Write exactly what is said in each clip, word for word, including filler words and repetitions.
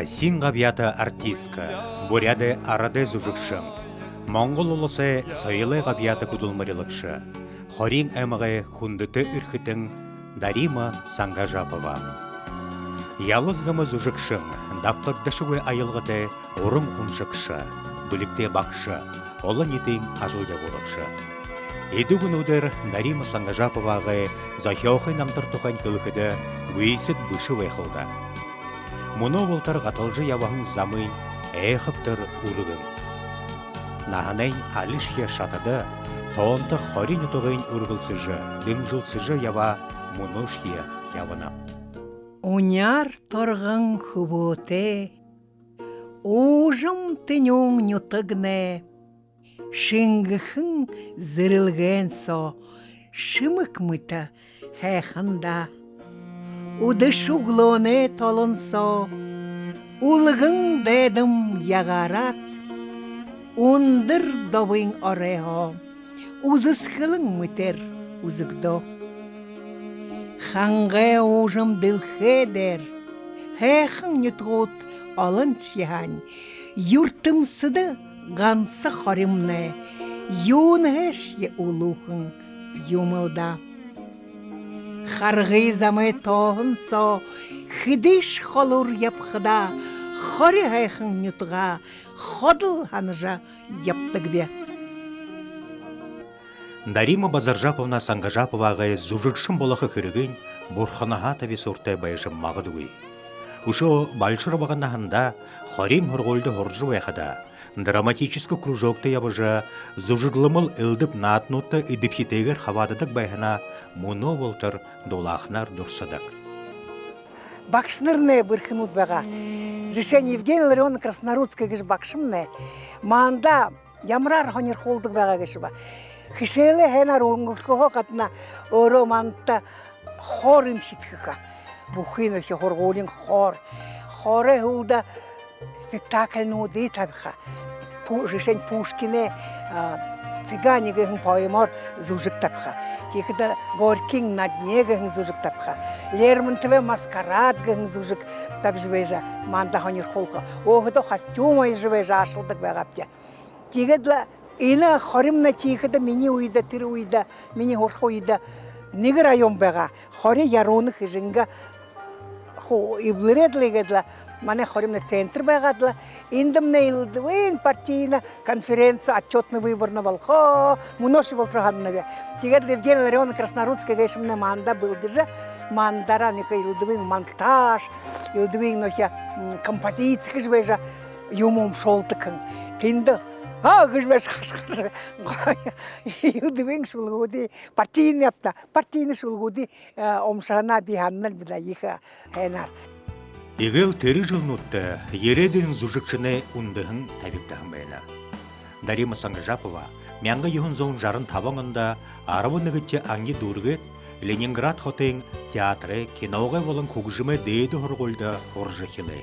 Син габьяата артистка, буряадай арадай зүжэгшэн, Монгол Уласай соёлой габьяата хүдэлмэрилэгшэ, Хориин аймагай хүндэтэ эрхэтэн Дарима Сангажапова. Ялас гэмэ зүжэгшэн, дабтагдашагүй аялгатай уран уншагша, бэлигтэй багша, олониитын ажал ябуулагша. Эдэ үгэнүүдээр Дарима Сангажаповагай зохёохы намтар тухайнь хэлэхэдэ, гүйсэд бэшэ байхал даа. Мүнөө болотор гаталжа ябаһан замынь айхабтар үргэн. Наһанайнь алишье шатада тоонто Хори нютагынь үргэлсэжэ, дэмжэлсэжэ ябаа, мүнөөшье ябана. Уняар торгон хүбөөтэй уужам тэнюун нютагнай шэнгэхэн зэрэлгээн соо шэмэг мэтэ һайхан даа. Үдэшэ үглөөнэй толон соо үлгэн дайдам ягаараад, үндэр добын оройһоо үзэсхэлэн мэтээр үзэгдөө. Хангай уужам дэлхэй дээрэ һайхан нютагууд олоншье һаань, юртэмсэдэ ганса Хоримнай юунһээшье үлүүхэн юм лэ даа. Харгы замай тооһон соо хэдышье холуур ябахадаа, Хори һайхан нютагаа ходол һанажа ябадагби. Дарима Базаржаповна Сангажаповагай зүжэгшэн болохо хэрэгынь бурханһаа табисууртай байжа магадгүй. Үшөө балшар бага наһандаа Хориин һургуулида һуража байхадаа, драматическа кружогто ябажа, зүжэглэмэл элдэб наадануудта эдэбхитэйгээр хабаададаг байһанаа мүнөө болотор дулааханаар дурсадаг. Багшанарнай бэрхэнүүд байгаа. Жэшээнь, Евгения Ларионовна Краснорудская гэжэ багшамнай манда ямараар һонирхуулдаг байгаа гээшэб. Хэшээлээ һайнаар үнгэргэхөө гадна, өөрөө манда хор эмхидхэхэ. Бүхы нөөхи һургуулиин хор. Хорой һүүлдэ спектакльнуудые табиха. Пу-, жэшээнь, Пушкинай, а, «Цыгане» гэһэн поэмоор зүжэг табиха. Тиихэдэ Горькиин «На дне» гэһэн зүжэг табиха. Лермонтовай «Маскарад» гэһэн зүжэг табижа байжа, манда һонирхуулха. Өөһэдөө костюм оёжо байжа ажалладаг байгаабди. Тиигээд лэ энэ Хоримнай тиихэдэ, минии үедэ, тэрэ үедэ, минии һураха үедэ нэгэ район байгаа. Хори, Яруунэ, Хэжэнгэ хуу эблэрээд лэ, иигээд лэ манай Хоримнай центр байгаад лэ, эндэмнай элдэбын партийна конференци, отчётно-выборно болохо. Мүнөөшье болотор һананаб. Тиигээд лэ Евгения Ларионовна Краснорудская гээшэмнай манда бэлдэжэ, мандаараа нэгэ элдэбын монтаж, элдэбын нөөхи, м, композици гэжэ байжа юумэ уншуулдаг һэн. Тэндэ «аа» гэжэ байжа хашхаржа, элдэбын шүлэгүүдые, партийна ябта, партийна шүлэгүүдые, э, уншаһанаа би һананал би даа, ехэ һайнаар. Эгээл тэрэ жэлнүүдтэ ерээдүйн зүжэгшэнэй үндэһэн табигдаһан байна. Дарима Сангажапова мянга юһэн зуун жаран табан ондо арбан нэгэдэхи анги дүүргээд, Ленинград хотын театрай, киногой болон хүгжэмэй дээдэ һургуулида һуража эхилээ.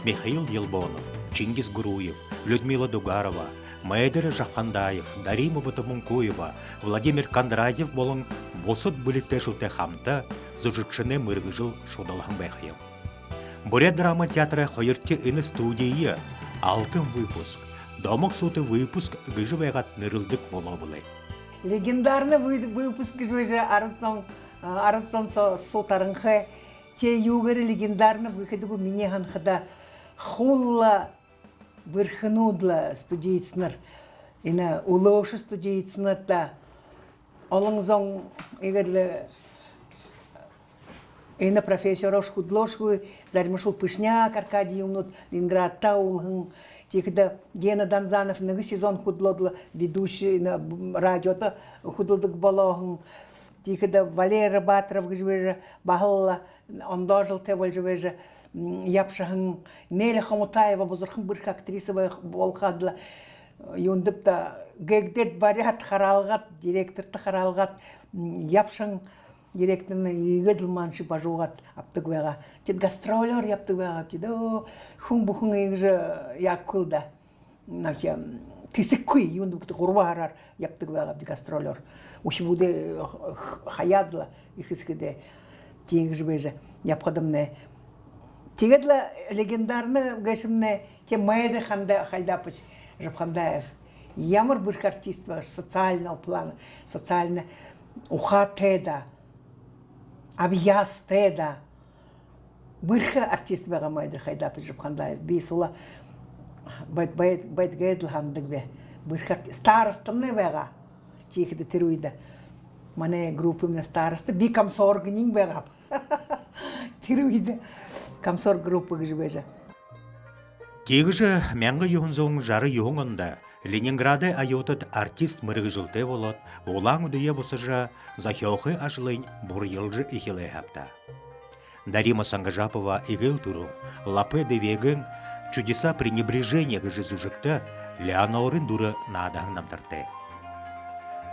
Михаил Елбонов, Чингис Гуруев, Людмила Дугарова, Майдари Жапхандаев, Дарима Батомункуева, Владимир Кондратьев болон бусад бэлигтэйшүүлтэй хамта зүжэгшэнэй мэргэжэл шудалһан байха юм. Буряад драмын театрай хоёрдохи энэ студие «Алтан выпуск», «Домог суута выпуск» гэжэ байгаад нэрлэдэг болоо бэлэй. Легендарна вы-, выпуск гэжэ байжа, арад зон, а, арад зон соо, соо таранхай. Тээ юугээрээ легендарна гэхэдэ гү, минии һанахада, хуу лэ бэрхэнүүд лэ студийцэнэр, энэ үлөөшэ студийцэнэр даа. Олон зон иигээд лэ энэ профессиёроошье хүдэлөөшьегүй, заримашуул Пышняк Аркадий юумэнүүд Ленинградта уулаһан. Тиихэдэ Гена Данзанов нэгэ сезон хүдэлөөд лэ, ведущий, энэ радиодо хүдэлдэг болоо һэн. Тиихэдэ Валера Батров гэжэ байжа, баһал ондоо жэлтэй болжо байжа, м, ябашаһан. Неля Хомутаева бузархан бэрхэ актриса бай-, болохо аад лэ, юундэб даа, гээгдээд бариад, хараалгаад, директорто хараалгаад, м, ябашаһан. Директорнай иигээд лэ маниие бажуугаад абадаг байгаа. Тиигээд гастролёор ябадаг байгаа. Тиигээд, өө, хүн бүхэн иигэжэ яахагүй лэ даа. Нөөхи, м, тэсэхэгүй, юундэб гэхэдэ, гурба һараар ябадаг байгаабди гастролёор. Үхибүүдээ, э, х-, хаяад лэ, эхэ эсэгэдээ. Тиигэжэ байжа ябахадамнай, Тиигээд лэ легендарна гээшэмнай тиимэ Майдри Ханда-, Хайдапович Жапхандаев. Ямар бэрхэ артист байгаа, социального плана, социальна ухаатай даа, абьяастай даа. Бэрхэ артист байгаа Майдри Хайдапович Жапхандаев. Би сула байд-, байд-, байд гээд лэ һанадаг би. Бэрхэ арти-, старостамнай байгаа. Тиихэдэ тэрэ үедэ манай группамнай староста, би комсоргынь байгааб. Тэрэ үедэ комсорг группа гэжэ байжа. Тиигэжэ мянга юһэн зуун жаран юһэн ондо Ленинградай оюутад артист мэргэжэлтэй болоод, Улаан-Үдэеэ бусажа, зохёохы ажалынь бурьялжа эхилээ һааб даа. Дарима Сангажапова эгээл түрүүн Лопе де Вегын «Чудеса пренебрежения» гэжэ зүжэгтэ Леонорын дүрэ наадаһан намтартай.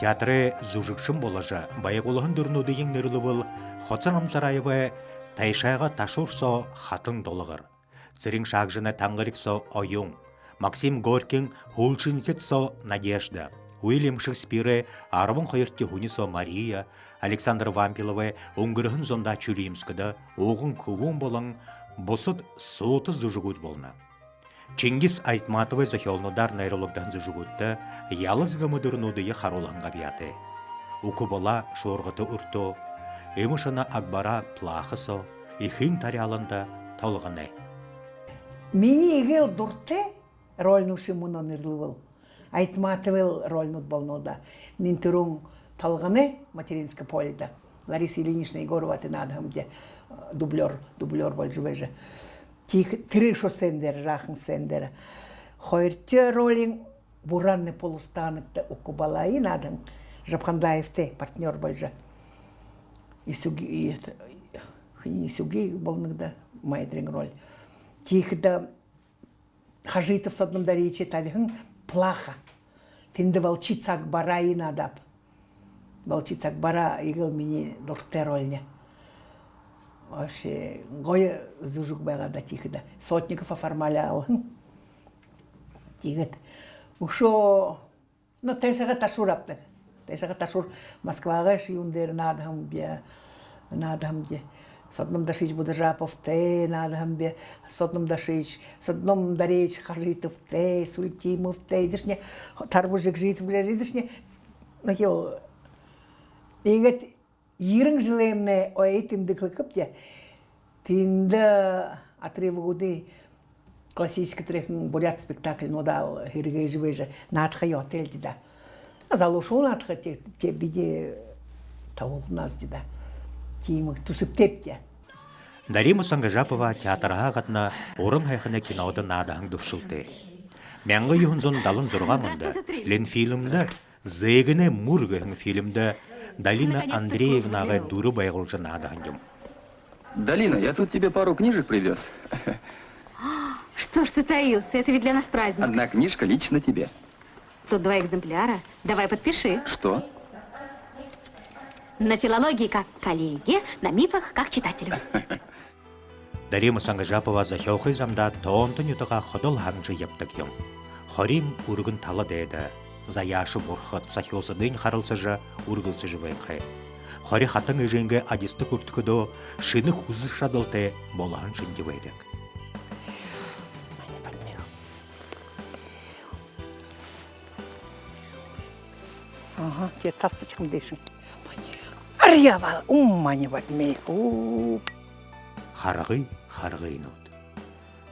Театрай зүжэгшэн боложо байгуулһан дүрэнүүдыень нэрлэбэл, Хоца Намсараевай «Тайшаага ташуур» соо хатан Долгор, Цырен Шагжинай «Тангариг» соо Оюун, Максим Горькиин «Һүүлшынхид» соо Надежда, Уильям Шекспирэй «Арбан хоёрдохи һүни» соо Мария, Александр Вампиловай «Үнгэрһэн зундаа Чулимскида», «Уган хүбүүн» болон бусад суута зүжэгүүд болоно. Чингис Айтматовай зохёолнуудаар найруулагдаһан зүжэгүүдтэ ялас гэмэ дүрэнүүдые харуулһан габьяатай. «Үхибала шуургата үртөө», «Эмэ шоно Агбараа плаха» соо, «Эхын таряаланда», «Толгонай». Минии эгээл дуратай рольнуудшни мүнөө нэрлэбэл, Айтматовай рольнууд болоно даа. Нэн түрүүн «Толгонай», «Материнское поле» даа, Лариса Ильинична Егороватай наадаһан би, дублёр, дублёр боложо байжа. Тиихэдэ тэрэ үшөө сцена дээрэ, жаахан сцена дээрэ. Хоёрдохи ролиинь «Буранный полустанок» даа, «Үхибалые» наадаһан, Жапхандаевтай партнёр боложо. Исуги, и это, хэнэй, Исуги болоно гү даа, Майдрин роль. Тиихэдэ Хажитов Содном Дариевичай табиһан плаха. Тэндэ волчица Агбараа наадааб. Волчица Агбараа эгээл минии дуратай рольни. Вообще гоё зүжэг байгаа даа тиихэдэ. Сотников оформлял. Тиигээд үшөө, ну, «Тайшаага ташуур» абтаг. «Тайшаага ташуур» Москвагайшье юун дээрэ наадаһан би, наадаһан би. Содном Дашиевич Будажаповтай наадаһан би. Содном Дашиевич, Содном Дариевич Хажитовтай, Сультимовтай, эдэшни Тарбу Жигжитов, эдэшни, ну, ё. Иигээд ерэн жэлэймнай ой тэмдэглэхэбди. Тэндэ отрывогуудые классическа тэрээхэн буряад спектакльнуудаа хэрэглэжэ байжа наадаха ёһотойл даа. Залуушуул наадаха, тээ, тээ, бидэ табалнабди даа. Тиимэ түсэбтэйбди. Дарима Сангажапова театрһаа гадна уран һайханай кинодо наадаһан дүршэлтэй. Мянга юһэн зуун далан зургаан ондо Ленфильмдэ «Зээгэнэй мүр» гэһэн фильмдэ Далина Андреевнагай дүрэ байгуулжа наадаһан юм. Далина, я тут тебе пару книжек привёз. Что ж ты таился? Это ведь для нас праздник. Одна книжка лично тебе. Тут два экземпляра. Давай подпиши. Что? На филологии как коллеге, на мифах как читателю. Дарима Сангажапова зохёохы замдаа тоонто нютагаа ходол һанажа ябадаг юм. Хориин үргэн тала дайда заяаша бурхад, зохёосодынь харалсажа, үргэлсэжэ байнхай. Хори хатан эжынгээ адиста хүртэхэдөө шэнэ хүсэ шадалтай болоһон шэнги байдаг. Ага, тээ, тасачхам дээшэнь. Арьяабал, уммани бат мэй, уу. Харгы, харгынууд.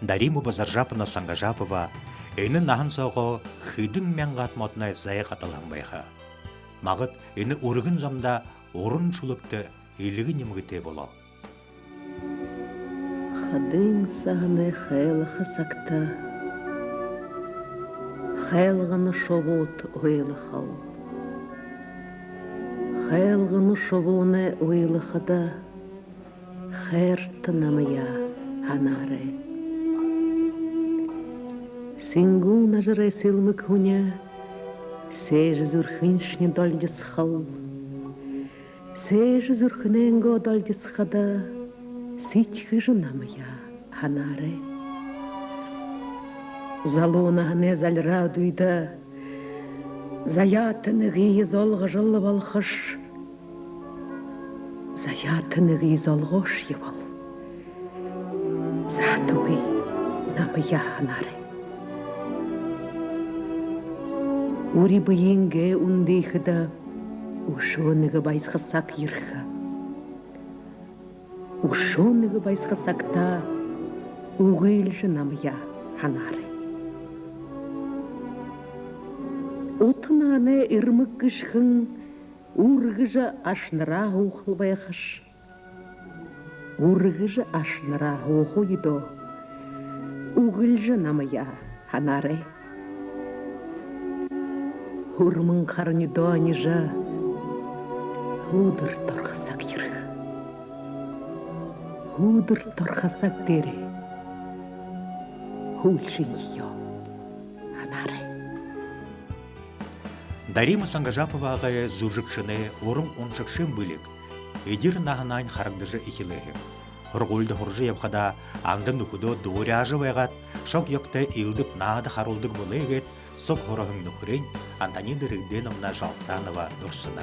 Дарима Базаржаповна Сангажапова энэ наһан соогоо хэдэн мянгаад модоной зай хадалһан байха. Магад энэ үргэн замдаа уран шүлэгтэ эльгэ нимгэтэй болоо. Хадын саһанай хайлаха сагта хайлгана шубууд уйлахал. Хайлгана шубуунай уйлахада хайрата намаяа һанаарай. Сэнгүү нажарай сэлмэг һүни сээжэ зүрхыншни долгисхал. Сээжэ зүрхэнэйнгөө долгисхада сэдьхэжэ намаяа һанаарай. Залуу наһанай залираад үедэ заяата нэгые золгожол болохош. Заяата нэгые золгоошье бол, за, Үгы, намаяа һанаарай. Үри бэеынгээ үндыхэдэ үшөө нэгэ баясха саг ерэхэ. Үшөө нэгэ баясха сагта үгылжэ намаяа һанаарай. Ута наанай эрмэг гэшхэн үргэжэ ашанараа һуухал байхаш. Үргэжэ ашанараа һууха үедөө үгылжэ намаяа һанаарай. Һүрмэн хара нюдөө нижа, һүүдэр торхо саг ерэхэ. Һүүдэр торхо саг дээрээ һүүлшын ёһо һанаарай. Дарима Сангажаповагай зүжэгшэнэй, уран уншагшын бэлиг эдир наһанһаань харагдажа эхилээ һэн. Һургуулида һуража ябахадаа анда нүхэдөө дууряажа байгаад, шог ёгтой элдэб наада харуулдаг бэлэй гээд суг һураһан нүхэрынь Антонида Рэгденовна Жалсанова дурсана.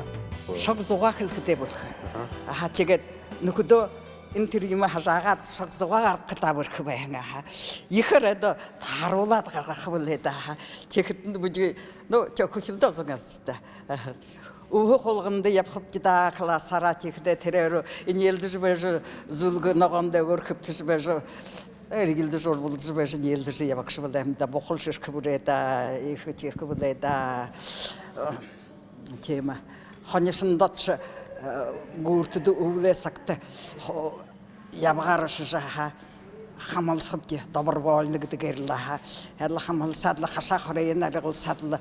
Шог зугаа хэлэхэдээ бэрхэ. Аха. Аха, тиигээд нүхэдөө энэ тэрэ юумэ һажаагаад, шог зугаа гаргахадаа бэрхэ байһан, аха. Ехээр эдэ таруулаад гаргаха бэлэй даа, аха. Тиихэдэнь бидэ, ну, тиихэдэ хүхилдөө зугаа һажаа. Аха. Үбһэ хулганда ябахабди даа, классаараа, тиихэдээ тэрээгээр энеэлдэжэ байжа, зүлгэ ногоон дээгүүр хэбтэжэ байжа, эрьелдэжэ, урбалдажа байжа, энеэлдэжэ ябагша бэлэйбди даа, бухал шэрхэ бэлэй даа, ехэ тиихэ бэлэй даа. Тиимэ. Хонишондо ошожо, э, гүүртэдэ үбэлэй сагта хо-, ябагаар ошожо, аха, хамһалсахабди, добровольно гэдэг лэ, аха. Һаал хамһалсаад лэ, хашаа хорёо наргуулсаад лэ,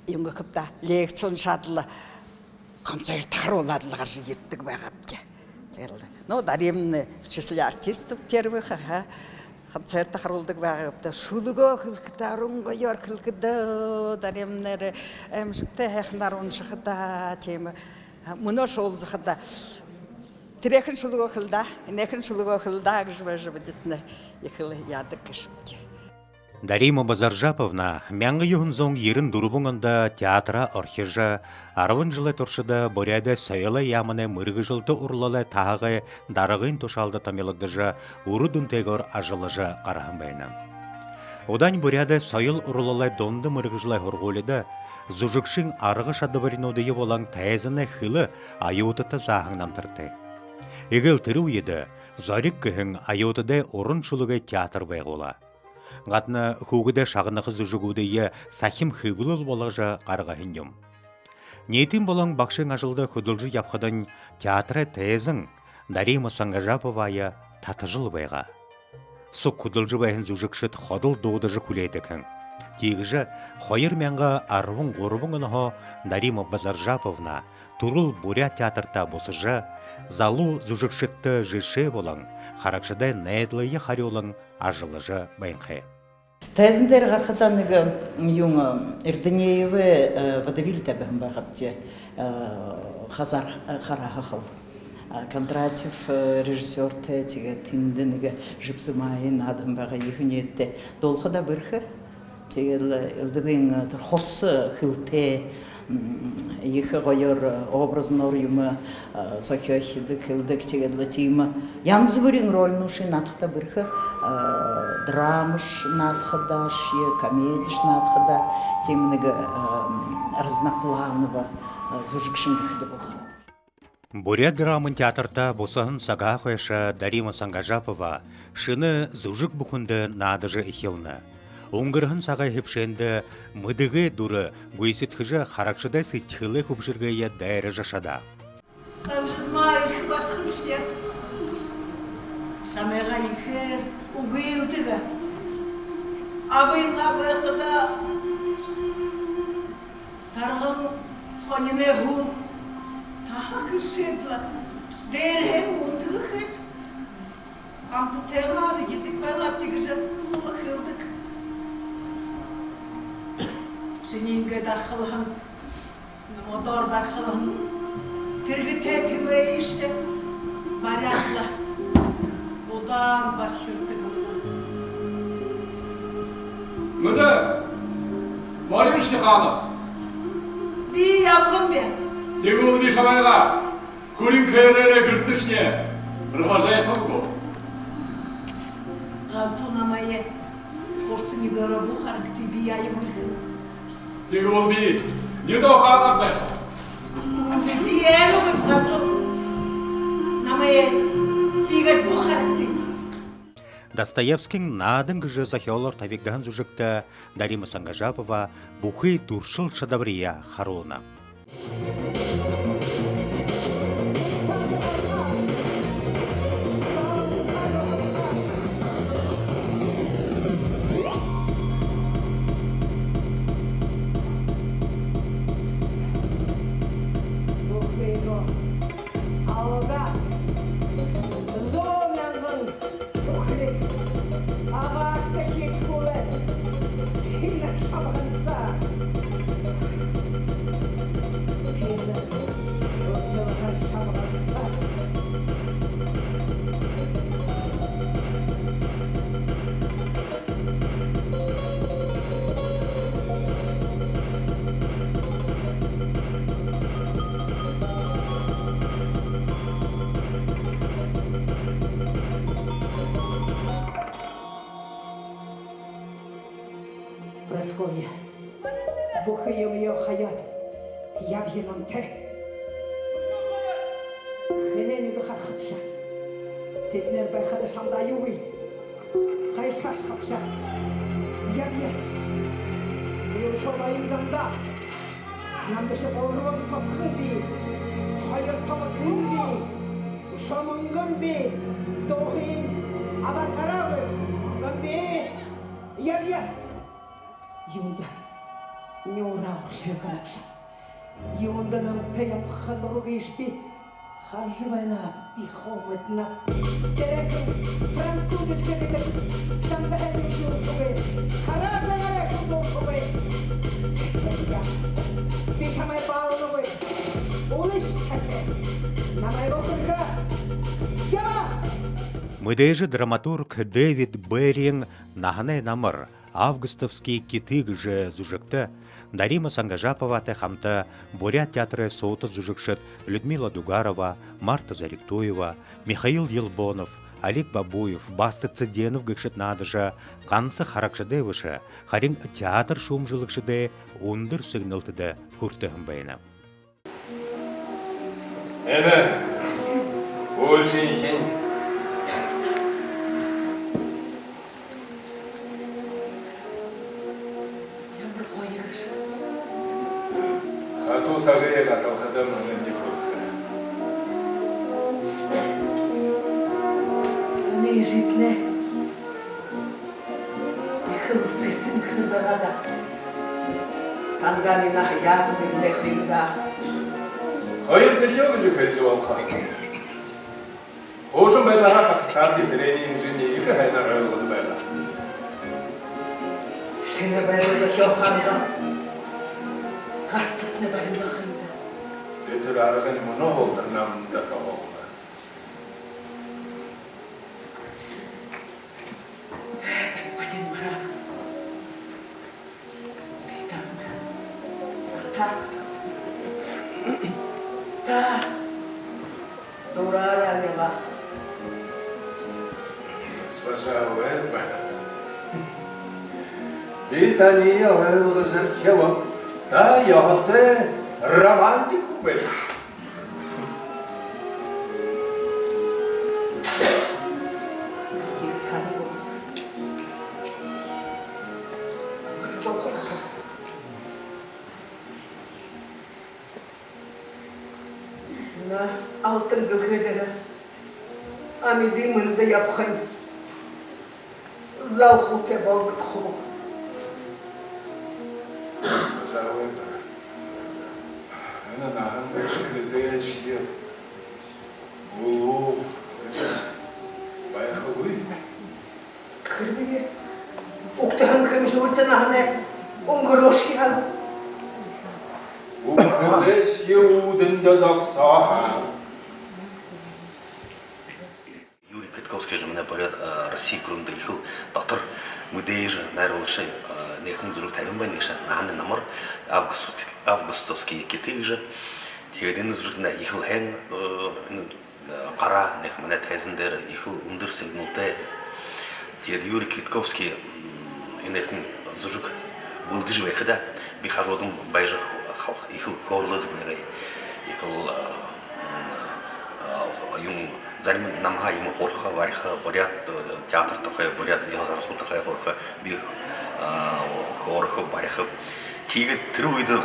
юун гэхэб даа, лекци уншаад лэ, концерт харуулаад лэ гаража ерэдэг байгаабди. Тиигээл, ну, Даримнай в числе артистов первых, аха. Концерт харуулдаг байгаабди. Шүлэгөө хэлэхэдэ, уран гоёор хэлэхэдэ, Даримнай аймшагтай һайханаар уншахада, тиимэ. Мүнөө шуулзахада, тэрэхэн шүлэгөө хэлэ даа, энэхэн шүлэгөө хэлэ даа гэжэ байжа, бидэтнай ехэл яадаг гээшэбди. Дарима Базаржаповна мянга юһэн зуун ерэн дүрбэн ондо театраа орхижо, арбан жэлэй туршада Буряадай соёлой яаманай мэргэжэлтэ уралалай таһагай даргын тушаалда томилогдожо, үрэ дүнтэйгөөр ажаллажа гараһан байна. Удаань Буряадай соёл уралалай дунда мэргэжэлэй һургуулида зүжэгшын арга шадабаринуудые болон тайзанай хэлэ оюутадта зааһан намтартай. Эгээл тэрэ үедэ «Зориг» гэһэн оюутадай уран шүлэгэй театр байгуулаа. Гадна хүүгэдэй шагнаха зүжэгүүдые сахим хэблэл болгожо гаргаһан юм. Ниитын болон багшын ажалда хүдэлжэ ябахадань, театрай тайзан Дарима Сангажаповаяа татажал байгаа. Суг хүдэлжэ байһан зүжэгшэд ходол дуудажа хүлеэдэг һэн. Тиигэжэ хоёр мянга арбан гурбан онһоо Дарима Базаржаповна түрэл буряад театртаа бусажа, залуу зүжэгшэдтэ жэшээ болон харагшадай найдалые харюулан ажаллажа байнхай. Тайзан дээрэ гарахадаа нэгэ юун, Эрдынеевэй, э, водевиль табиһан байгаабди, э, «Хазаар, э, хараа һахал». А, Кондратьев, э, режиссёртой, тиигээд тэндэ нэгэ жэбзэ маяг наадаһан байгаа, ехэ энеэдэтэй. Дуулахадаа бэрхэ. Тиигээл, э, элдэбын, э, тэрэ хурса хэлэтэй, м, ехэ гоёор, э, образнуур юумэ, э, зохёохидог, хэлэдэг, тиигээл тиимэ. Янза бүриин рольнуудые наадахадаа бэрхэ, э, драмаш наадахадаашье, комедиш наадахадаа, тиимэ нэгэ, э, разнопланово, э, зүжэгшэн гэхэдэ болохо. Буряад драмын театрта бусаһан сагһаа хойшо Дарима Сангажапова шэнэ зүжэг бүхэндэ наадажа эхилнэ. Үнгэрһэн сагай һэбшээндэ мэдэгээ дүрэ гүйсэдхэжэ, харагшадай сэдьхэлэй хүбшэргые дайража шадаа. Санжидмаа, ехэ басагамши. Шамайгаа ехээр үгылдэг. Абынгаа байхада тарган хониной һүн таһа гэршээд лэ, дээрэһээнь үндэгэ хээд, амтатайгаар эдидэг байгааб гэжэ сула хэлэдэг. Шинии иигээд дархалһан, модоор дархалһан тэргэтэй тэбээшье баряад лэ, удаан бархирдаг. Мэдээ, Борис Стефанов. Би ябаһан бэ. Тиигээд би шамайгаа хүрин хээрээрээ гэртэшни провожайхаб гү? Ганса намайе хурса нюдөөрөө бү харагты, би яаяа гүйлхэб. Тиигээд бол би нюдөө хаанаб байха? Үгы, би яаяа гүйлхэб, ганса намайе тиигээд бү харагты. Достоевскиин «Наадан» гэжэ зохёолоор табигдаһан зүжэгтэ Дарима Сангажапова бүхы дүршэл шадабарияа харуулна. Алга зуун мянган түхэриг агаарта хэхүүлээд, тэнэг шабганса тэнэг үтэлгэн шабганса. Прасковья, бүхы юумэеэ хаяад ябая намтай. Хэнэйнь үгы харахабши. Тэдэнэр байхада шамда аюулгүй. Хайшааш хабшаа. Ябая. Би үшөө баян замдаа. Намда ши гурбан тосхон бии. Хоёр томо гүн бии. Үшөө мүнгэн бии. Дууһыень абаад гарааб. Мүнгэн бии. Ябая. Юундэ нюураа уршалганабши? Юундэ намтай ябаха дургүйшби? Хаража байнаб, би хуу мэдэнэб. Тэрэ хүн французашка гэдэг шамда һайн юм дуулахагүй. Хараад байгаарай, хүн дуулахагүй. Сатирка. Би шамайе баалнагүйб. Улыш, сатир. Намайе бү хэрэг. Яба! Мэдээжэ драматург Дэвид Берриин «Наһанай намар», «Августовские киты» гэжэ зүжэгтэ Дарима Сангажаповатай хамта Буряад театрай суута зүжэгшэд Людмила Дугарова, Марта Зориктуева, Михаил Елбонов, Олег Бабуев, Баста Цыденов гэгшэд наадажа, ганса харагшадай бэшэ, харин театр шүүмжэлэгшэдэй үндэр сэгнэлтэдэ хүртэһэн байна. Энэ үүлшынхинь. Ямар гоё гээшэб. Хатуу сагые гаталхада мүнөө нэгэ хүрхэ. Манай эжытнай ехэл сэсэн эхэнэр байгаа даа. Танда минии наһа яагаад мэдэхэ юм даа. Хоёр дэхи гэжэ хэлэжэ болохо. Хуушан байдаһаа хахасаабди, тэрэниие эжынь ехэ һайнаар ойлгоно байна. Шэнэ байрал ехэ ухаантай. Гартатнай баримлаха юм даа. Тэ тэрэ аргань мүнөө болотор намда тоолоно. Господин Баранов, би танда, та, та дураараа нялаа. Госпожа Уэбб, би таниие ойлгожорхёоб. Та ёһотой романтик хүн байха. Энэ алтан дэлхэй дээрэ амиды мэндэ ябахань залхуутай болодог хуу. Пожалуй, да. Энэ наһан гээшэ хэзээшье үлүү байхагүй. Хэрбээ угтаһан хэмжүүртэ наһанай үнгэрөөшье һаань, үнгэрөөшье үүдэндэ зогсоо һаань. Юрий Квитковский гэжэ манай буряад, а, Россиин гүрэндэ ехэл дотор мэдээжэ найруулагша, а, нэгэ зүжэг табиһан байна гээшэ, «Наһанай намар», «Август-, августовские киты» гэжэ. Тиигээд энэ зүжэгтэ ехэл һайн, э, энэ, э, гараа нэгэ манай тайзан дээрэ ехэл үндэр сэгнэлтэй. Тиигээд Юрий Квитковский, м, энээхэн зүжэг бэлдэжэ байхада, би хажуудань байжа хал-, ехэл хөөрэлдэдэг байгааб. Ехэл, а, м, а, юун, зарим намһаа юумэ һураха, бариха, буряад, э, театр тухай, буряад ёһо заншал тухай һураха, би, а, хөөрэхэ, бариха. Тиигээд тэрэ үедэ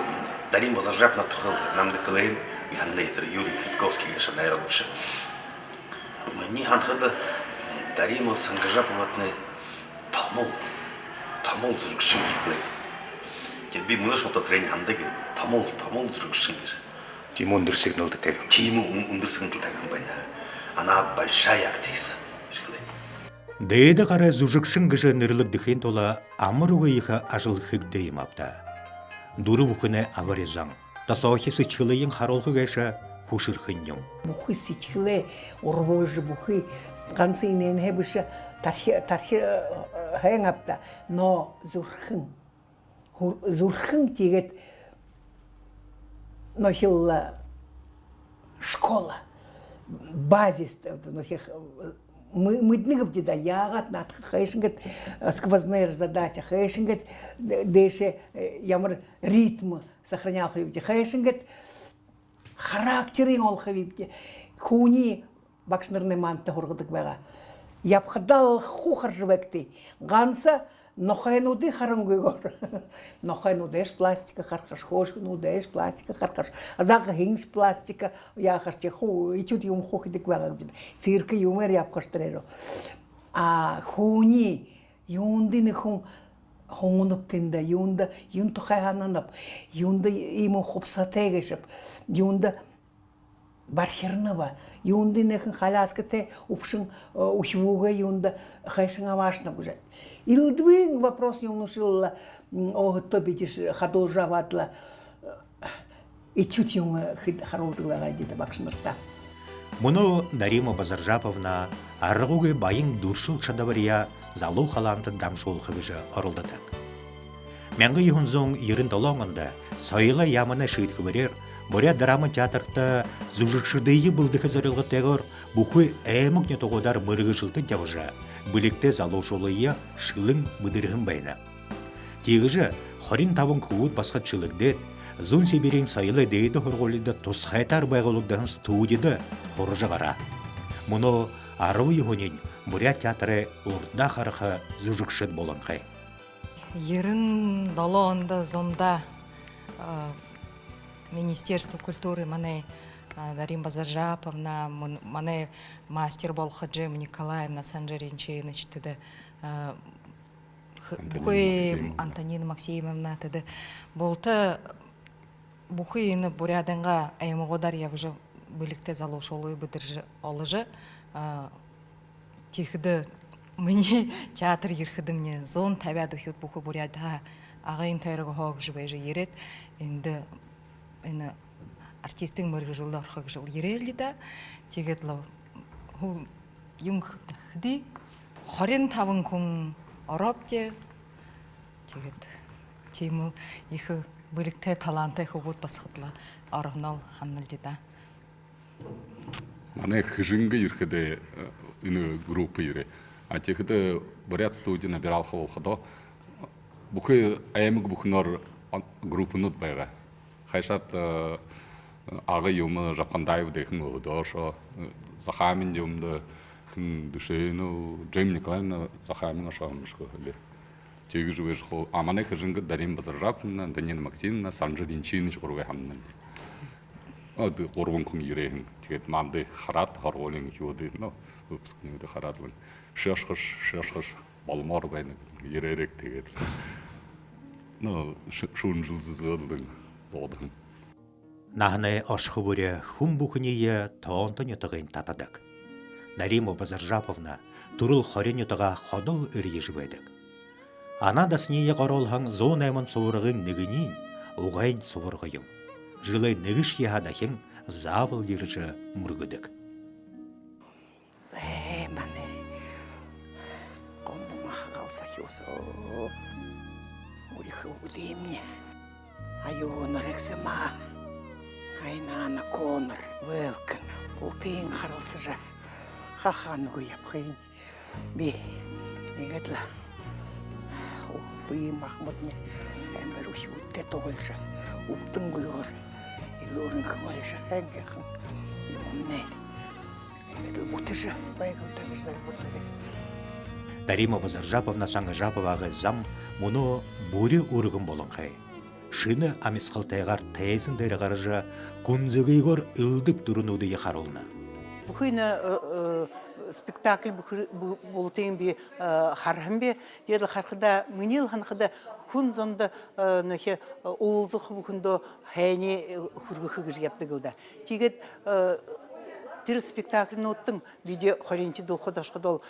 Дарима Базаржапова тухай намда хэлээ юм, би һананаб, тэрэ Юрий Квитковский гээшэ найруулагша. Минии һанахада, Дарима Сангажаповна томол, томол зүжэгшэн гэжэ хэлээ. Тиигээд би мүнөөшье болотор тэрээниие һанадаг юм. Томол, томол зүжэгшэн гэжэ. Тиимэ үндэр сэгнэлтэтэй. Тиимэ үн-, үндэр сэгнэлтэтэй хүн байна. Она большая актриса гэжэ хэлээ. Дээдэ гарай зүжэгшэн гэжэ нэрлэгдэхын тула амаргүй ехэ ажал хэгдээ юм ааб даа. Дүрэ бүхэнэй абари зон, досоохи сэдьхэлыень харуулха гээшэ хүшэрхэн юм. Бүхы сэдьхэлээ урбуулжа, бүхы, ганса энээнһээ бэшэ, тархи, тархи, э, һайн ааб даа, но зүрхэн. Зүрхэн. Тиигээд нохил школа, базис, нохи, мы-, мэдэнэ гээбди даа, яагаад наадахаа, хайшан гээд, э, сквозная задача, хайшан гээд, дээшээ, э, ямар ритм сохранялха гээбди, хайшан гээд характерыень олохо гээбди. Хүнэй багшанарнай манда һургадаг байгаа. Ябахадаа хуу хаража байгты. Ганса нохойнуудые харангүйгөөр. Нохойнуудыешье пластика харахаш, хөөшьенүүдыешье пластика харахаш, загаһыешье пластика яахаш, тиигээд хуу этюд юумэ хуу хэдэг байгаа гээбди. Цирк юумээр ябахаш тэрээрээ. А хүнэй юундэ нэгэ хүн һуунаб тэндэ, юундэ, юун тухай һананаб, юундэ иимэ хубсаһатай гээшэб, юундэ бархирнаб, юундэ энэхэн коляскатай үбшэн, э, үхибүүгээ юундэ хайшан абаашанаб гэжэ. Элдэбын вопрос юумэншье лэ, м, өөһэдтөө бидэшье хадуужа абаад лэ, э, этюд юумэ хэд-, харуулдаг байгаа гээбди даа багшанартаа. Мүнөө Дарима Базаржаповна аргагүй баян дүршэл шадабарияа залуу халаанда дамжуулха гэжэ оролдодог. Мянга юһэн зуун ерэн долоон ондо Соёлой яаманай шиидхэбэреэр Буряад драмын театрта зүжэгшэдые бэлдэхэ зорилготойгоор бүхы аймаг нютагуудаар мэргэжэлтэд ябажа, бэлигтэй залуушуулые шэлэн бэдэрһэн байна. Тиигэжэ хорин табан хүбүүд басагад шэлэгдээд, Зүүн Сибириин соёлой дээдэ һургуулида тусхайтаар байгуулагдаһан студидэ һуража гараа. Мүнөө арбан юһэниинь Буряад театрай урдаа хараха зүжэгшэд болонхой. Ерэн долоон ондо зундаа, а, Министерство культуры манай, а, Дарима Базаржаповна, ман-, манай мастер болохо Джем Николаевна, Санжар Инчинович тэдэ, а, х-, Антонина бүхы Максимовна. Антонина Максимовна тэдэ. Булта бүхы энэ Буряадайнгаа аймагуудаар ябажа, бэлигтэй залуушуулые бэдэржэ, оложо, а, тиихэдэ минии театр ерэхэдэмни зуун табяад үхибүүд бүхы Буряадһаа, Агын тойрогһоо гэжэ байжа ерээд, эндэ энэ артистын мэргэжэлдэ орохо гэжэл ерээлди даа. Тиигээд лэ хуу юун хэдэ, хорин табан хүн орообди. Тиигээд тиимэл ехэ бэлигтэй, талантатай хүбүүд басагад лэ ороһоноо һаналди даа. Манай Хэжэнгэ ерэхэдэ, э, энэ группа ерээ. А тиихэдэ буряад студи набиралха болоходоо, бүхы аймаг бүхэнөөр он-, группанууд байгаа. Хайшаад, э, Ага юумэ Жапхандаев дээхэн өөһэдөө ошоо, э, Захаамин юумэндэ хэн, Душенов, Джем Николаевна Захаамин ошоо юм шуу хали. Тиигэжэ байжа хуу, а манай Хэжэнгэдэ Дарима Базаржаповна, Антонина Максимовна, Санжар Инчинович гурбые һаналди. О, тиигээд гурбан хүн ерээ һэн. Тиигээд манда хараад, һургуулиин үхибүүдые, ну, выпускнигуудые хараад лэ: «Ши ошохош, ши ошохош, боломоор байна, ерээрэй», тиигээд. Ну, ш-, шүүмжэлжэ үзөөл даа, дуудаһан. Наһанай ошохо бүри хүн бүхэниие тоонто нютагынь татадаг. Дарима Базаржаповна түрэл Хориин нютагаа ходол эрьежэ байдаг. Анаа дасаниие гороолһон зуун найман субаргын нэгэниинь Угайн субарга юм. Жэлэй нэгэшье һаа дахин заабол ерэжэ мүргэдэг. Зэ, манай гомбо маха галса хюусоо. Үри хөөгэдэмни. Аюунар, экзема. Айнаана, коонор, вэлкэн. Бултыень харалсажа, хахаангүй ябахань. Би Иигээд лэ үбгэн ахамадни амар үхибүүдтэй туһалжа, үбдэнгүйгөөр, элүүрынхэн болжо, һайн гээшэ юумэнэй иигээд лэ бүтэжэ байг лэ даа гэжэ зальбардаг. Дарима Базаржаповна Сангажаповагай зам мүнөө бүри үргэн болонхой. Шэнэ амисхалтайгаар тайзан дээрэ гаража, гүнзэгыгөөр элдэб дүрэнүүдые харуулна. Бүхы энэ, э, э, спектакль бүхы-, бү-, бултыень би, э, хараһан би. Тиигээд лэ харахада, минии лэ һанахада, хүн зондо, э, нүгөө, э, уулзаха бүхэндөө һайниие, э, хүргэхэ гэжэ ябадаг лэ даа. Тиигээд, э, тэрэ спектакльнуудтань бидэ хоринхидуулхада ошоходоо,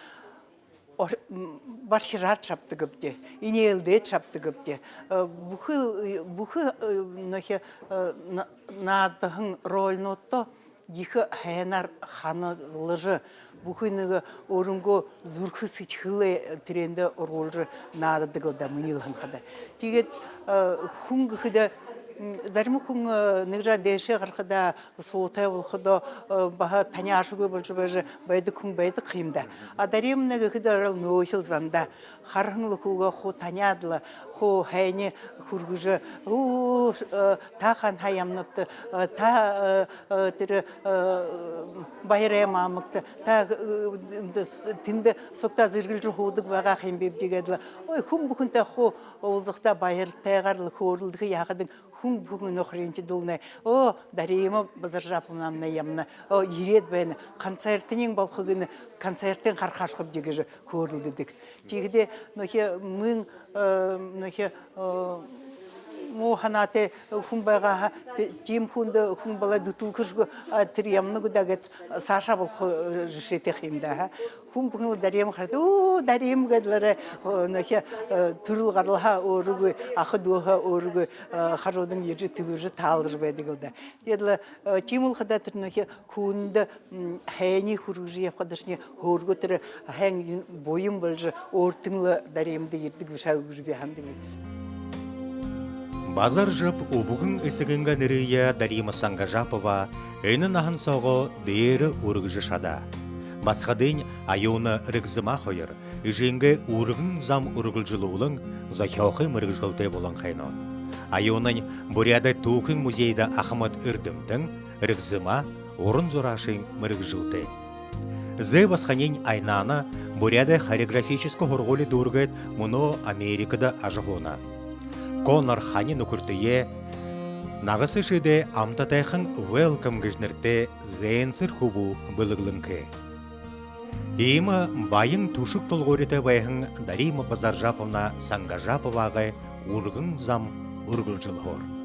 ор-, м, бархираад шабдагбди, энеэлдээд шабдагбди. Э, бүхы, э, бүхы, э, нүгөө, э, на-, наадаһан рольнуудта ехэ һайнаар һаналжа, бүхы нэгэ өөрынгөө зүрхэ сэдьхэлээ тэрээндэ оруулжа наададаг лэ даа, минии лэ һанахада. Тиигээд, э, хүн гэхэдэ, м, зарим хүн, э, нэгэ жаа дээшээ гарахада, суутай болоходоо, э, баһа таняашагүй болжо байжа байдаг хүн байдаг ха юм даа. А Дариманай гэхэдэ орол нөөхил зандаа. Хараһан лэ хүнөө хуу таняад лэ, хуу һайниие хүргэжэ, "Ү, э, та хаанһаа ябанабта, э, та, э, э, тэрэ, э, Баярай маамагта, та, э, тэндэ сугтаа зэргэлжэ һуудаг байгаа ха юм бибди" гээд лэ. Ой, хүн бүхэнтэй хуу уулзахадаа баяртайгаар лэ хөөрэлдэхэ, яахадань хүн бүхэн нохринчи дулнай. О, Дарима Базаржаповнамнай ябана. О, ерээд байна. Концертынь болохо гэнэ, концертынь харахашхабди гэжэ хөөрэлдэдэг. Тиихэдэ нүгөө мүн, э, нүгөө, э, муу һанаатай хүн байгаа һаа, ти-, тиимэ хүндэ хүн болоо дүтэлхэшьегүй, а, тэрэ ябана гү даа гээд саашаа болохо, э, жэшээтэй ха юм даа, ха. Хүн бүхэн лэ Дарима хараад, "Ү, Дарима" гээд лэ арай, э, нүгөө, э, түрэл гаралһаа өөрэгүй, аха дүүһээ өөрэгүй, э, хажуудань ерэжэ, тэбэрижэ таалажа байдаг лэ даа. Тиигээд лэ, э, тиимэл хадаа тэрэ нүгөө хүндэ, м, һайниие хүргэжэ ябахадашни хөөргөө тэрэ һайн юм, буян болжо, өөртэнь лэ Даримада ерэдэг бэшэ гү гэжэ би һанадаг. Базаржап үбгэн эсэгынгээ нэрые Дарима Сангажапова энэ наһан соогоо дээрэ үргэжэ шадаа. Басагадынь Аюна Регзима хоёр эжынгээ үргэн зам үргэлжэлүүлэн, зохёохы мэргэжэлтэй болонхой нөө. Аюнань Буряадай түүхын музейдэ ахамад эрдэмтэн, Регзима уран зураашын мэргэжэлтэй. Зээ басаганиинь Айнана Буряадай хореографическа һургуули дүүргээд, мүнөө Америкада ажаһууна. Конор хани нүхэртэеэ нагаса шэдэ амтатайхан Велком гэжэ нэрэтэй зээнсэр хүбүү бэлэглэнхэй. Иимэ баян түшэг тулгууритай байһан Дарима Базаржаповна Сангажаповагай үргэн зам үргэлжэлһөөр.